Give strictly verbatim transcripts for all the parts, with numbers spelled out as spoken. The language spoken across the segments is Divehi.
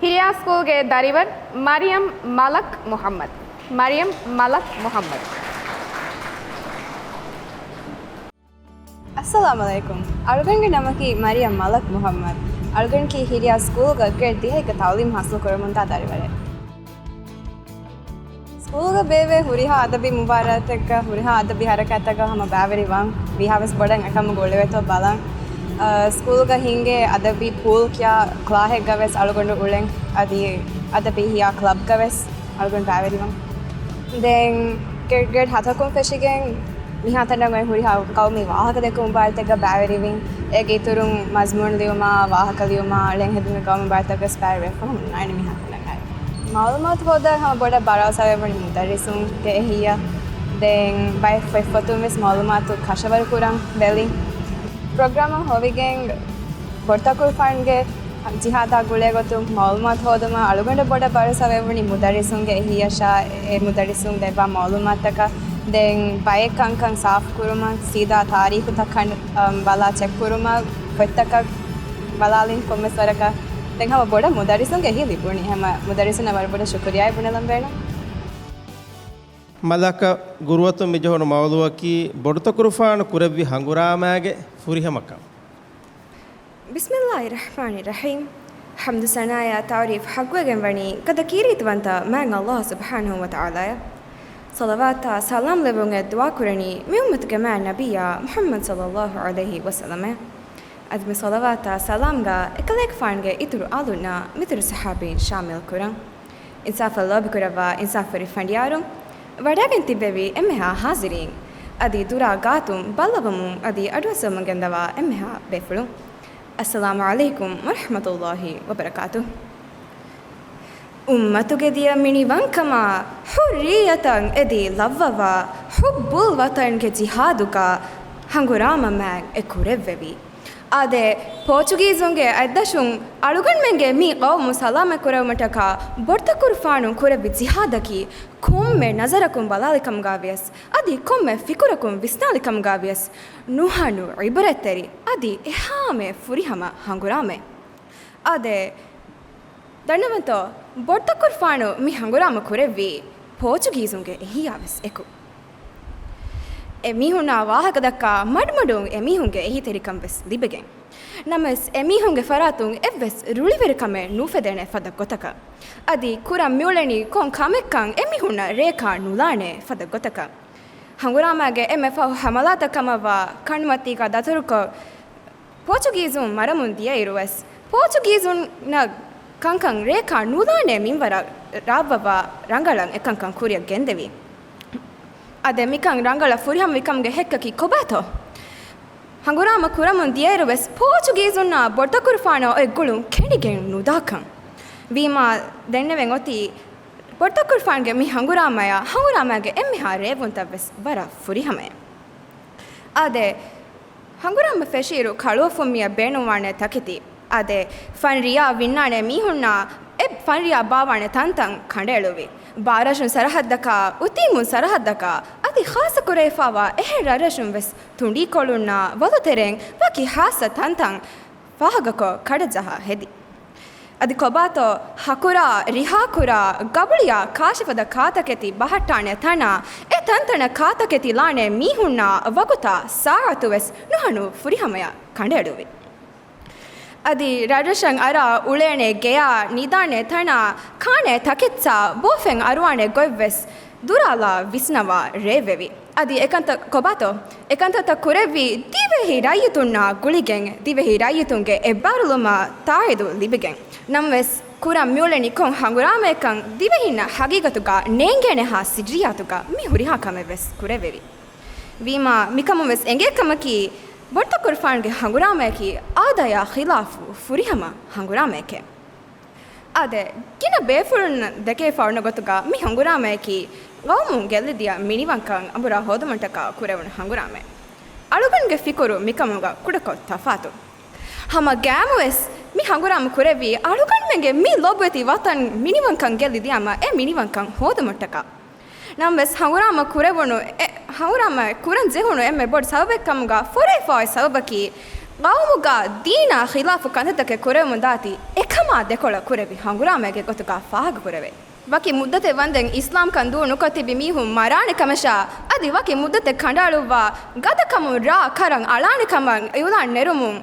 ހިރިޔާ ސްކޫލްގެ ދަރިވަރު މަރިޔަމް މަލަކް މުޙައްމަދު. މަރިޔަމް މަލަކް މުޙައްމަދު. އައްސަލާމު ޢަލައިކުމް. އަޅުގަނޑުގެ ނަމަކީ މަރިޔަމް މަލަކް މުޙައްމަދު. އަޅުގަނޑަކީ ހިރިޔާ ސްކޫލްގަ ގްރޭޑް ދިހައެއްގަ ތަޢުލީމް ޙާޞިލް ކުރަމުންދާ ދަރިވަރެއް. ސްކޫލްގަ ބޭއްވޭ ހުރިހާ އަދަބީ މުބާރާތެއްގަ، ހުރިހާ އަދަބީ ޙަރަކާތްތަކަށް ހަމަ ބައިވެރިވަން. ވީހާވެސް ބޮޑަށް އެކަމަކު އުޅެވޭތޯ ބަލަން. އަ، ސްކޫލްގަ ހިނގޭ އަދަބީ ޕޫލް ކިޔާ ކްލާހެއްގަވެސް އަޅުގަނޑު އުޅެން. އަދި އަދަބީ ހިޔާ ކްލަބްގަވެސް އަޅުގަނޑު ބައިވެރިވަން. ދެން ގްރޭޑް، ގްރޭޑް ހަތަކުން ފެށިގެން މިހާތަނަށް އޮތް ހުރިހާ ޤައުމީ ވާހަކަދެއްކު މުބާރާތެއްގަ ބައިވެރިވިން. އޭގެ އިތުރުން މަޒްމޫނު ލިޔުމާ، ވާހަކަ ލިޔުމާ، ޅެން ހެދުމުގެ ޤައުމީ މުބާރާތްތަކުގަވެސް ބައިވެރިވެފަ ހުންނާނެ މިހާތަނަށް އައި. މަޢުލޫމާތު ހޯދާ ހަމަ ބޮޑަށް ބަރާސާވެވުނީ މުދައްރިސުންގެ އެހީއަށް. ދެން ބައެއް ފޮތް ފޮތުން ވެސް މަޢުލޫމާތު ކަށަވަރު ކުރަން ބެލިން. ޕްރޮގްރާމަށް ހޮވިގެން ބޮޑުތަކުރުފާނުގެ ޖިހާދާ ގުޅޭގޮތުން މަޢުލޫމާތު ހޯދުމަށް އަޅުގަނޑަށް ބޮޑަށް ބަރާސާވެވުނީ މުދައްރިސުންގެ އެހީއަށާ، އެ މުދައްރިސުން ދެއްވާ މަޢުލޫމާތަކަށް. ދެން ބައެއް ކަންކަން ސާފު ކުރުމަށް ސީދާ ތާރީޚުތައް ކަން، އަމް، ބަލާ ޗެކް ކުރުމަށް ފޮތްތަކަށް ބަލާލިން ކޮންމެސް ވަރަކަށް. ދެން ހަމަ ބޮޑަށް މުދައްރިސުންގެ އެހީ ލިބުނީ. ހަމަ މުދައްރިސުންނަށް ވަރަށް ބޮޑަށް ޝުކުރިއްޔާ ބުނެލަން ބޭނުން. މަލަކަށް ގުރުއަތުން މިޖެހުނު މައުޟޫޢަކީ ބޮޑުތަކުރުފާނު ކުރެއްވި ހަނގުރާމާގެ ފުރިހަމަކަން. ބިސްމިއްލާހި ރަޙްމާނި ރަޙީމް. ޙަމްދު ސަނާޔާ ތަޢުރީފް ޙައްޤުވެގެން ވަނީ ގަދަ ކީރިތިވަންތަ މާތް ﷲ ސުބްޙާނަހޫ ވަތަޢާލާއަށް. ޞަލަވާތާ ސަލާމް ލެއްވުން ދުޢާ ކުރަނީ މި އުއްމަތުގެ މާތް ނަބިއްޔާ މުޙައްމަދު ޞައްލައްލާހު ޢަލައިހި ވަސައްލަމަށް. އަދި މި ޞަލަވާތާ ސަލާމްގަ އެކަލޭގެފާނުގެ އިތުރު އާލުންނާ މިތުރު ޞަޙާބީން ޝާމިލް ކުރަން. އިންސާފަށް ލޯބިކުރައްވާ އިންސާފުވެރި ފަނޑިޔާރުން، ވަޑައިގެން ތިއްބެވި އެންމެހާ ޙާޟިރީން، އަދި ދުރާ ގާތުން ބައްލަވަމުން އަދި އަޑުއައްސަވަމުން ގެންދަވާ އެންމެހާ ބޭފުޅުން. އައްސަލާމު ޢަލައިކުމް ވަރަޙްމަތުﷲ ވަބަރަކާތުހު. އުއްމަތުގެ ދިޔަ މިނިވަންކަމާ، ޙުއްރިއްޔަތަށް އެދި ލައްވަވާ، ޙުއްބުލް ވަޠަންގެ ޖިހާދުގަ ހަނގުރާމަ މާތް އެ ކުރެއްވެވި. އާދެ، ޕޯޗުގީޒުންގެ އަތްދަށުން އަޅުގަނޑުމެންގެ މި ޤައުމު ސަލާމަތް ކުރެވުމަށްޓަކާ ބޮޑުތަކުރުފާނުން ކުރެއްވި ޖިހާދަކީ ކޮންމެ ނަޒަރަކުން ބަލާލިކަމުގަ ވިޔަސް، އަދި ކޮންމެ ފިކުރަކުން ވިސްނާލިކަމުގަ ވިޔަސް، ނުހަނު ޢިބްރަތްތެރި އަދި އެހާމެ ފުރިހަމަ ހަނގުރާމައެއް. އާދެ، ދަންނަވަންތޯ، ބޮޑުތަކުރުފާނު މި ހަނގުރާމަ ކުރެއްވީ ޕޯޗުގީޒުންގެ އެހީއާވެސް އެކު. އެމީހުންނާ ވާހަކަދައްކާ މަޑުމަޑުން އެމީހުންގެ އެހީތެރިކަން ވެސް ލިބިގެން. ނަމަވެސް، އެމީހުންގެ ފަރާތުން އެއްވެސް ރުޅިވެރިކަމެއް ނުފެދޭނެ ފަދަ ގޮތަކަށް، އަދި ކުރަން މިއުޅެނީ ކޮން ކަމެއްކަން އެމީހުންނަށް ރޭކާ ނުލާނެ ފަދަ ގޮތަކަށް. ހަނގުރާމާގެ އެންމެ ފަހު ހަމަލާތައް ކަމަށްވާ ކަނޑުމަތީގަ ދަތުރުކޮށް، ޕޯޗުގީޒުން މަރަމުން ދިޔައިރުވެސް، ޕޯޗުގީޒުންނަށް ކަންކަން ރޭކާ ނުލާނެ މިންވަރަށް ރާވައްވާ ރަނގަޅަށް އެކަންކަން ކުރިއަށް ގެންދެވި. އާދެ، މިކަން ރަނގަޅަށް ފުރިހަމަވިކަމުގެ ހެއްކަކީ ކޮބާތޯ؟ ހަނގުރާމަ ކުރަމުން ދިޔައިރުވެސް ޕޯޗުގީޒުންނާ ބޮޑުތަކުރުފާނަށް އޮތް ގުޅުން ކެނޑިގެން ނުދާކަން. ވީމާ، ދެންނެވެން އޮތީ ބޮޑުތަކުރުފާނުގެ މި ހަނގުރާމަޔާ، ހަނގުރާމާގެ އެންމެހާ ރޭވުންތައްވެސް ވަރަށް ފުރިހަމައެއް. އާދެ، ހަނގުރާމަ ފެށިއިރު ކަޅުއޮފުން މިއަށް ބޭނުންވާނެ ތަކެތި. އާދެ، ފަންރިޔާ ވިންނާނެ މީހުންނާ އެ ފަންރިޔާ ބާވާނެ ތަންތަން ކަނޑައެޅުވި. ބާރަށުން ސަރަހައްދަކާ، އުތީމުން ސަރަހައްދަކާ، އަދި ޚާއްޞަކުރެވިފާވާ އެހެން ރަށްރަށުން ވެސް ތުނޑީކޮޅުންނާ ވަލުތެރެއިން ވަކި ޚާއްޞަ ތަންތަން ފާހަގަކޮށް ކަޑަޖަހާ ހެދި. އަދި ކޮބާތޯ، ހަކުރާ، ރިހާކުރާ، ގަބުޅިޔާ ކާށިފަދަ ކާތަކެތި ބަހައްޓާނެ ތަނާ، އެ ތަންތަނަށް ކާތަކެތި ލާނެ މީހުންނާ ވަގުތާ ސާޢަތުވެސް ނުހަނު ފުރިހަމަޔަށް ކަނޑައެޅުވި. އަދި ރަށްރަށަށް އަރާ އުޅޭނެ ގެޔާ ނިދާނެ ތަނާ ކާނެ ތަކެއްޗާ ބޯފެން އަރުވާނެ ގޮތްވެސް ދުރާލާ ވިސްނަވާ ރޭވެވި. އަދި އެކަންތައް ކޮބާތޯ؟ އެކަންތައްތައް ކުރެއްވީ ދިވެހި ރައްޔިތުންނާ ގުޅިގެން، ދިވެހި ރައްޔިތުންގެ އެއްބާރުލުމާ ތާއީދު ލިބިގެން. ނަމަވެސް، ކުރަން މިއުޅެނީ ކޮން ހަނގުރާމައެއްކަން ދިވެހިންނަށް ހަގީގަތުގަ ނޭނގޭނެހާ ސިއްރިއްޔާތުގަ މި ހުރިހާ ކަމެއްވެސް ކުރެވެވި. ވީމާ، މިކަމުން ވެސް އެނގޭ ކަމަކީ، ބޮޑުތަކުރުފާނުގެ ހަނގުރާމަޔަކީ އާދަޔާ ޚިލާފު ފުރިހަމަ ހަނގުރާމައެކޭ. އާދެ، ގިނަ ބޭފުޅުންނަށް ދެކެވިފަ އޮންނަ ގޮތުގަ މި ހަނގުރާމަޔަކީ ގައުމުން ގެއްލިދިޔަ މިނިވަންކަން އަނބުރާ ހޯދުމަށްޓަކާ ކުރެވުނު ހަނގުރާމައެއް. އަޅުގަނޑުގެ ފިކުރު މިކަމުގަ ކުޑަކޮށް ތަފާތު. ހަމަ ގައިމުވެސް މި ހަނގުރާމަ ކުރެއްވީ އަޅުގަނޑުމެންގެ މި ލޮބުވެތި ވަތަން މިނިވަންކަން ގެއްލިދިޔަމަ އެ މިނިވަންކަން ހޯދުމަށްޓަކާ. ނަމަވެސް، ހަނގުރާމަ ކުރެވުނު އެ، ހަނގުރާމަ ކުރަން ޖެހުނު އެންމެ ބޮޑު ސަބަބެއް ކަމުގަ ފޮރުވިފައި ސަބަބަކީ، ޤައުމުގަ ދީނާ ޚިލާފު ކަންތައްތަކެއް ކުރެވެމުންދާތީ، އެކަމާ ދެކޮޅަށް ކުރެވި ހަނގުރާމައެއްގެ ގޮތުގަ ފާހަގަކުރެވޭ. ވަކި މުއްދަތެއް ވަންދެން އިސްލާމްކަން ދޫ ނުކޮށް ތިބި މީހުން މަރާނެ ކަމަށާ، އަދި ވަކި މުއްދަތެއް ކަނޑައަޅުއްވާ، ގަދަކަމުން ރާ ކަރަން އަޅާނެ ކަމަށް އިޢުލާން ނެރުމުން،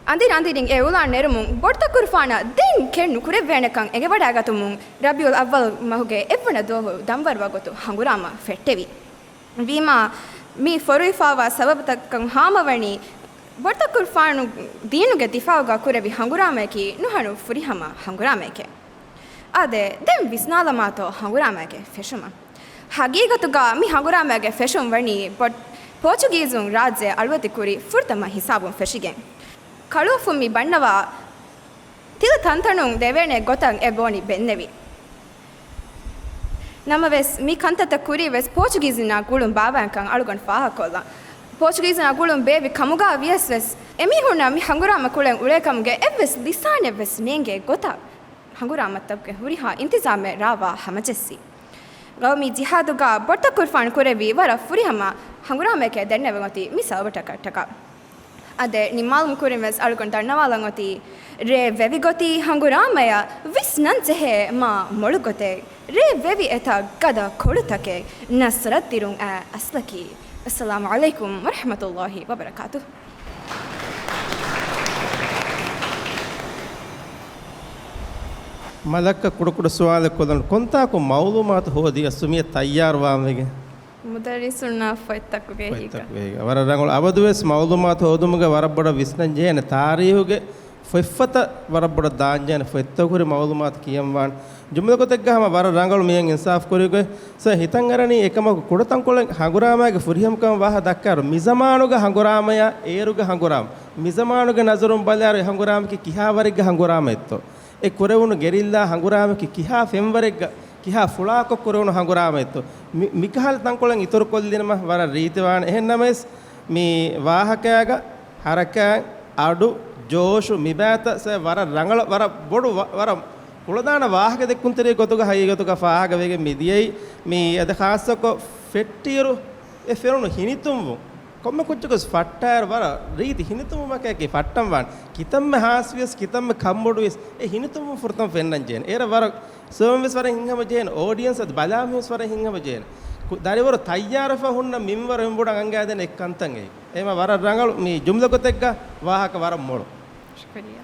އަނދިރި އަނދިރިން އެ އިޢުލާން ނެރުމުން، ބޮޑުތަކުރުފާނަށް ދެން ކެތް ނުކުރެއްވޭނެކަން އެނގިވަޑައިގަތުމުން، ރަބީޢުލް އައްވަލް މަހުގެ އެއްވަނަ ދުވަހު ދަންވަރު ވަގުތު ހަނގުރާމަ ފެއްޓެވި. ވީމާ، މި ފޮރުވިފާވާ ސަބަބުތަކަށް ހާމަވަނީ، ބޮޑުތަކުރުފާނު ދީނުގެ ދިފާޢުގަ ކުރެވި ހަނގުރާމައަކީ ނުހަނު ފުރިހަމަ ހަނގުރާމައެކޭ. އާދެ، ދެން ވިސްނާލަމާތޯ ހަނގުރާމައެއްގެ ފެށުމަށް. ހަގީގަތުގަ މި ހަނގުރާމައެއްގެ ފެށުން ވަނީ ބޮ-، ޕޯޗުގީޒުން ރާއްޖެ އަޅުވެތި ކުރި ފުރަތަމަ ހިސާބުން ފެށިގެން. ކަޅުއަފުން މި ބަންނަވާ ތިލަ ތަންތަނުން ދެވޭނެ ގޮތަށް އެ ބޯނި ބެންނެވި. ނަމަވެސް، މި ކަންތައްތައް ކުރީ ވެސް ޕޯޗުގީޒުންނާ ގުޅުން ބާވާންކަން އަޅުގަނޑު ފާހަގަކޮށްލަން. ޕޯޗުގީޒުންނާ ގުޅުން ބޭއްވި ކަމުގަ ވިޔަސް ވެސް، އެމީހުންނަށް މި ހަނގުރާމަ ކުޅެން އުޅޭކަމުގެ އެއްވެސް ލިސާނެއް ވެސް ނޭނގޭ ގޮތަށް ހަނގުރާމަތަކުގެ ހުރިހާ އިންތިޒާމެއް ރާވާ ހަމަޖެއްސި. ގައުމީ ޖިހާދުގަ ބޮޑުތަކުރުފާނު ކުރެއްވި ވަރަށް ފުރިހަމަ ހަނގުރާމައެކޭ ދެންނެވެން އޮތީ މި ސަބަބުތަކަށްޓަކާ. އާދެ، ނިންމާލުމުން ކުރިން ވެސް އަޅުގަނޑު ދަންނަވާލަން އޮތީ، ރޭ ވެވި ގޮތީ ހަނގުރާމަޔަށް ވިސްނަން ޖެހޭ މާ މޮޅު ގޮތެއް، ރޭ ވެވި އެތައް ގަދަ ކޮޅުތަކެއް، ނަސްރަތް ދިރުން އައި އަސްލަކީ. އައްސަލާމު ޢަލައިކުމް ވަރަޙްމަތުﷲި ވަބަރަކާތުހު. މަލައްކަ ކުޑަކުޑަ ސުވާލެއް ކޮށްލަން، ކޮންތާކު މައުލޫމާތު ހޯދީ އަސް ސުމިޔަ ތައްޔާރުވާން ވެގެން؟ މުދައްރިސުންނާ ފޮތްތަކުގެ އެހީގަ. ފޮތްތަކުގެ އެހީގަ. ވަރަށް ރަނގަޅު. އަބަދުވެސް މައުލޫމާތު ހޯދުމުގެ ވަރަށް ބޮޑަށް ވިސްނަން ޖެހޭނެ ތާރީހުގެ ފޮތްފަތަށް ވަރަށް ބޮޑަށް ދާން ޖެހޭނެ ފޮތްތަކުގެ ހުރި މައުލޫމާތު ކިޔަން ވާނެ. ޖުމްލަ ގޮތެއްގަ ހަމަ ވަރަށް ރަނގަޅު މިހެން އިންސާފު ކުރި ގޮތް. ސަ ހިތަށް އަރަނީ އެކަމަކު ކުޑަތަންކޮޅެއް ހަނގުރާމައިގެ ފުރިހަމަކަމަށް ވާހަ ދައްކާއިރު މިޒަމާނުގެ ހަނގުރާމަޔާ އޭރުގެ ހަނގުރާމަ. މިޒަމާނުގެ ނަޒަރުން ބަލާއިރު އެ ހަނގުރާމައަކީ ކިހާ ވަރެއްގެ ހަނގުރާމައެއްތޯ؟ އެ ކުރެވުނު ގެރިއްލާ ހަނގުރާމައަކީ ކިހާ ފެންވަރެއްގަ، ކިހާ ފުޅާކޮށް ކުރެވުނު ހަނގުރާމައެއްތޯ؟ މި، މިކަހަލަ ތަންކޮޅެއް އިތުރުކޮށްލިނަމަ ވަރަށް ރީތިވާނެ. އެހެން ނަމަވެސް، މި ވާހަކައިގަ ހަރަކާތް، އަޑު، ޖޯޝު، މިބައިތައް ސަ ވަރަށް ރަނގަޅަށް، ވަރަށް ބޮޑު ވަ-، ވަރަށް ކުޅަދާނަ ވާހަކަ ދެއްކުންތެރި ގޮތުގަ ހަގީގަތުގަ ފާހަގަވެގެން މިދިޔައީ. މި އަދި ޚާއްޞަކޮށް ފެއްޓިއިރު އެ ފެނުނު ހިނިތުންވުން. ކޮންމެ ކުއްޖަކުވެސް ފައްޓާއިރު ވަރަށް ރީތި ހިނިތުންވުމަކަކީ ފައްޓަން ވާނެ. ކިތަންމެ ހާސްވިޔަސް، ކިތަންމެ ކަންބޮޑުވިޔަސް، އެ ހިނިތުންވުން ފުރަތަމަ ފެންނަން ޖެހޭނެ. އޭރަށް ވަރަށް ސޯމަން ވެސް ވަރަށް ހިތްހަމަ ޖެހޭނެ، އޯޑިއެންސް އަދި ބަލާ މީހުން ވެސް ވަރަށް ހިތްހަމަ ޖެހޭނެ. ކު-، ދަރިވަރު ތައްޔާރަށްފަ ހުންނަ މިންވަރު އެންބުޑަށް އަނގައިދޭނެ އެއް ކަންތައް އެއީ. އެމަ ވަރަށް ރަނގަޅު މި ޖުމްލަ ގޮތެއްގަ ވާހަކަ ވަރަށް މޮޅު. ޝުކުރިއްޔާ.